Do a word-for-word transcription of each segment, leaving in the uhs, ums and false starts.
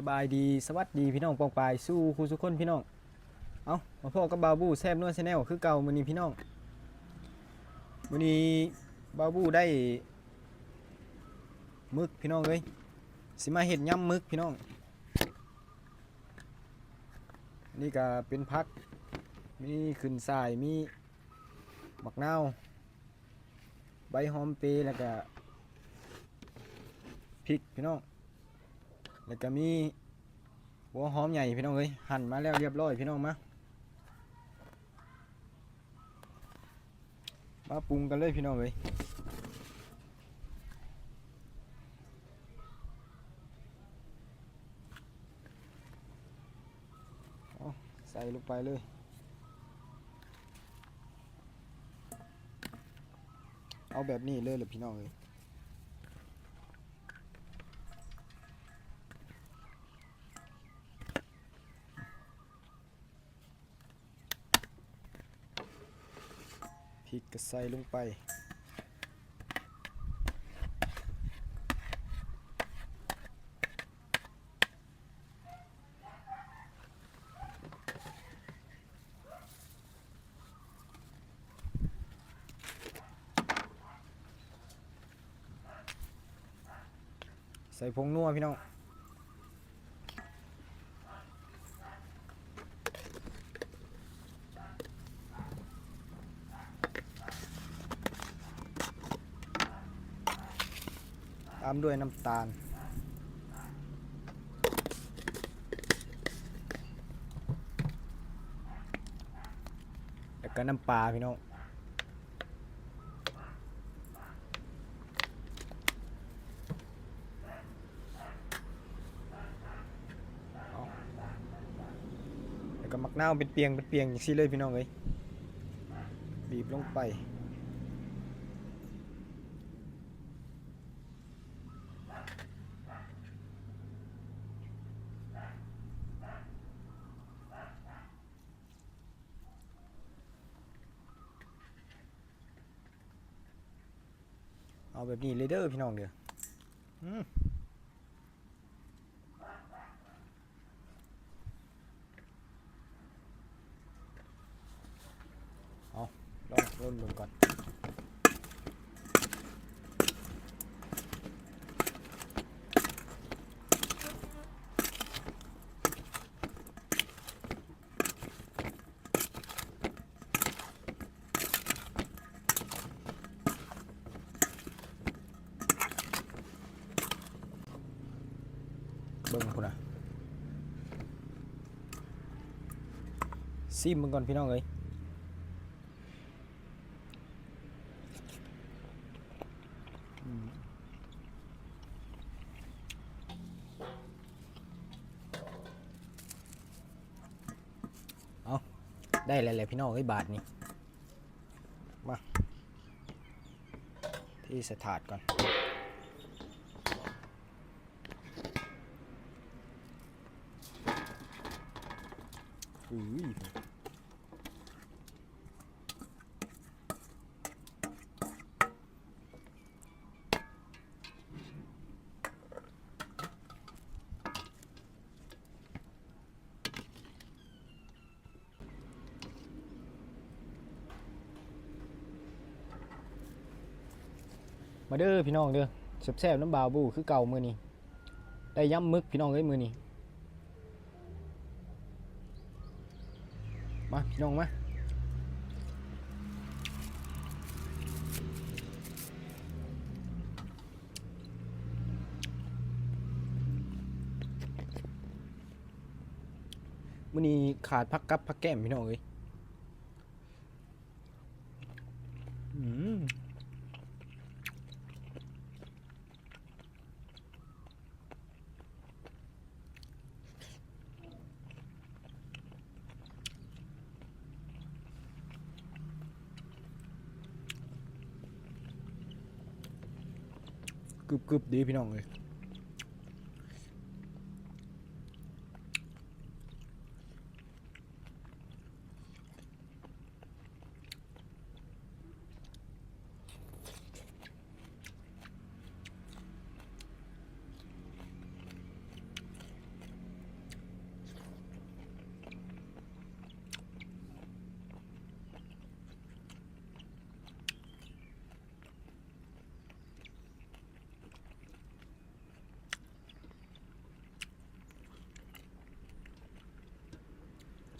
สบายดี สวัสดีพี่น้องปองปายสู่คู่สู่คนพี่น้อง เอ้า มาพ้อกับบ่าวบูแซบนัวแชนแนลคือเก่ามื้อนี้พี่น้อง มื้อนี้บ่าวบูได้หมึกพี่น้องเอ้ย สิมาเฮ็ดยำหมึกพี่น้อง นี่ก็เป็นผัก มีขึ้นฉ่าย มีบักนาว ใบหอมเปรย์ แล้วก็พริกพี่น้อง แล้วก็มีหัวหอมใหญ่พี่น้องเอ้ย หั่นมาแล้วเรียบร้อยพี่น้อง มา มาปรุงกันเลยพี่น้องเอ้ย เอา ใส่ลงไปเลย เอาแบบนี้เลยล่ะพี่น้องเอ้ย พริกก็ใส่ลงไป ใส่ผงนัวพี่น้อง ตามด้วยน้ำตาล แล้วก็น้ำปลาพี่น้อง เอา แล้วก็หมักนาวเป็นเปียงเป็นเปียงอย่างนี้เลยพี่น้องเอ้ย บีบลงไป เอาแบบนี้เลยเด้อพี่น้องเด้อ อืม เอา ลอง ลองเบิ่งก่อน เบิ่งพุ้นน่ะ ซิมเบิ่งก่อนพี่น้องเอ้ย อืม เอา ได้แล้วแหละพี่น้องเอ้ย บาดนี้ มา ที่สถาดก่อน อุ้ย มาเด้อพี่น้องเด้อ แซ่บๆ น้ำบ่าวบูคือเก่ามื้อนี้ ได้ยำหมึกพี่น้องเอ้ยมื้อนี้ มาพี่น้องมา มื้อนี้ขาดผักกับผักแก้มพี่น้องเอ้ย อืม กรึบๆ ดีพี่น้องเอ้ย อื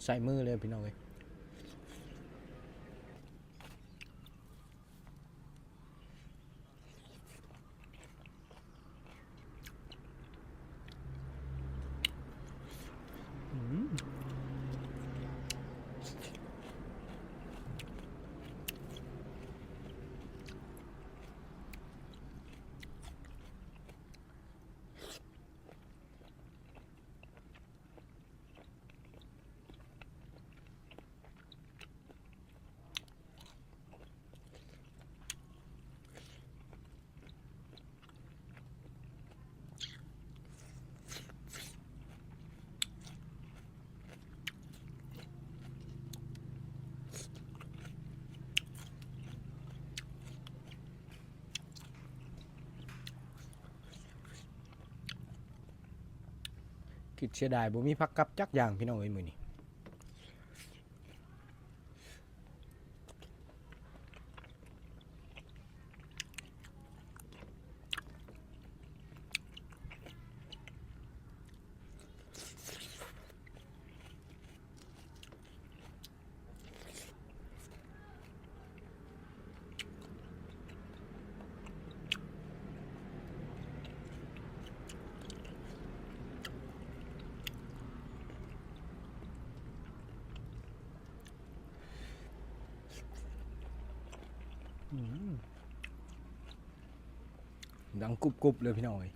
ส่มือเลยพี่น้องเอ้ย อืม คิดเสียดายบ่มีผักกับจักอย่างพี่น้องเอ้ยมื้อนี้ อืม ดังกรุบๆเลยพี่น้องเอ้ย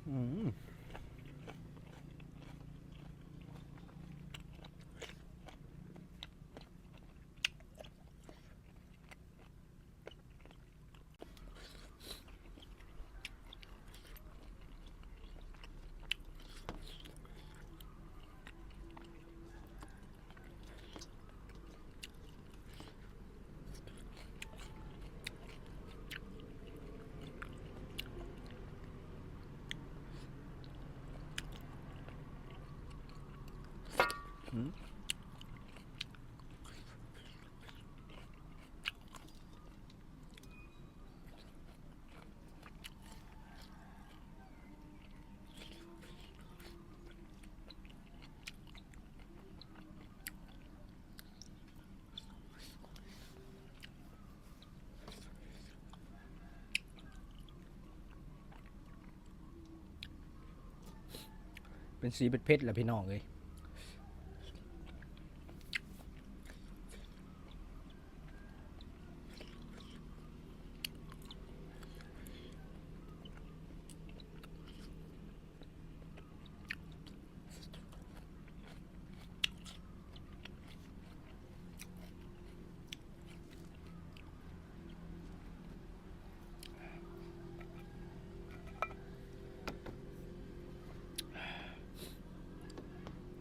อืม อืม เป็นสีเผ็ดๆแหละพี่น้องเอ้ย อื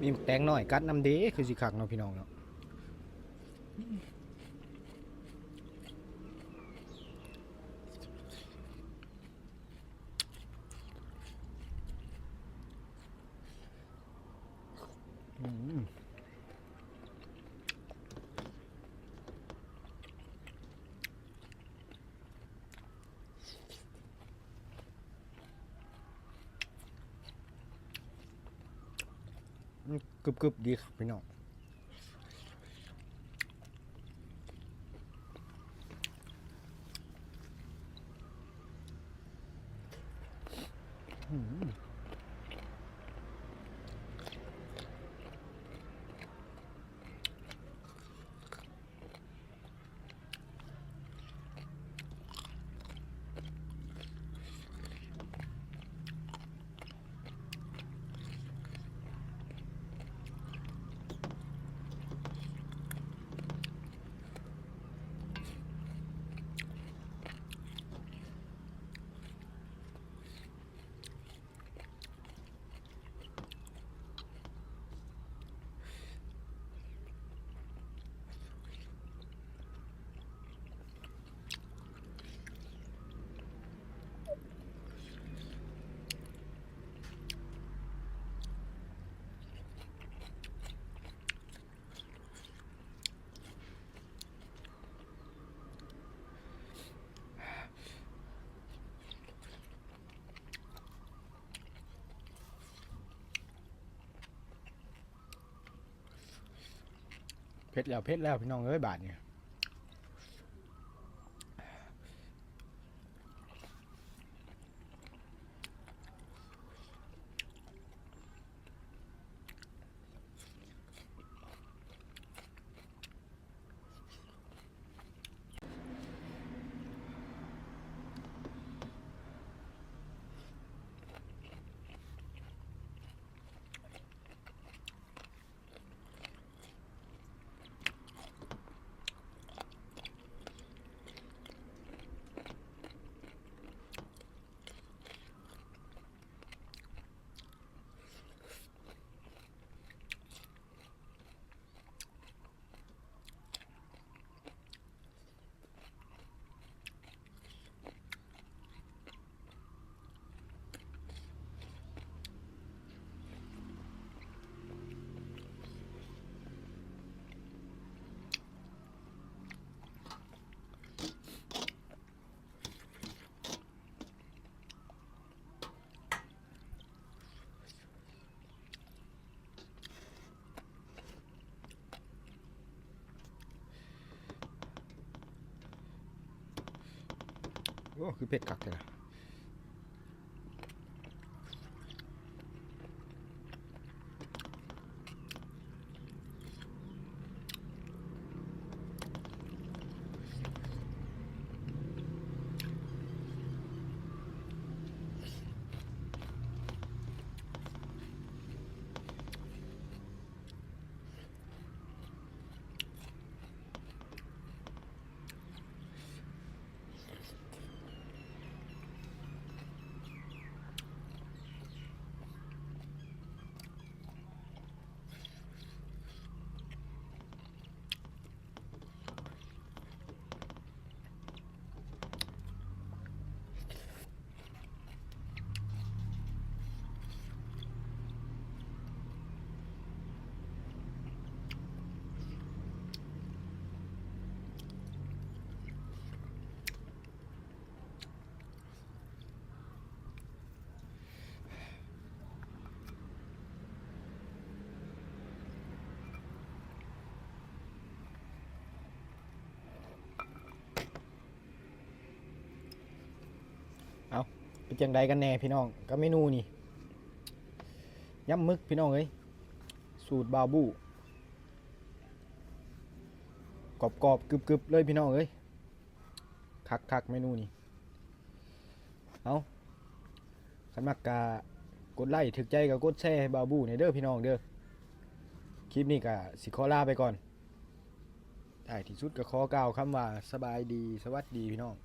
มีหมากแตงน้อยกัดนำเด้ คือสิคักเนาะพี่น้องเนาะ อืม อืม กรึบๆ ดีครับพี่น้อง อืม เผ็ดแล้ว เผ็ดแล้ว พี่น้องเอ้ย บาดนี้ โอ้ คือเผ็ดคักแท้ล่ะ เอา เป็นจั่งใดกันแน่พี่น้อง กับเมนูนี่ ยำหมึกพี่น้องเอ้ย สูตรบ่าวบู้ กรอบๆ กรึบๆ เลยพี่น้องเอ้ย คักๆ เมนูนี่ เอา คันมักกะกดไลค์ ถูกใจก็กดแชร์ให้บ่าวบู้แหน่เด้อพี่น้องเด้อ คลิปนี้ก็สิขอลาไปก่อน ท้ายที่สุดก็ขอกล่าวคำว่าสบายดี สวัสดีพี่น้อง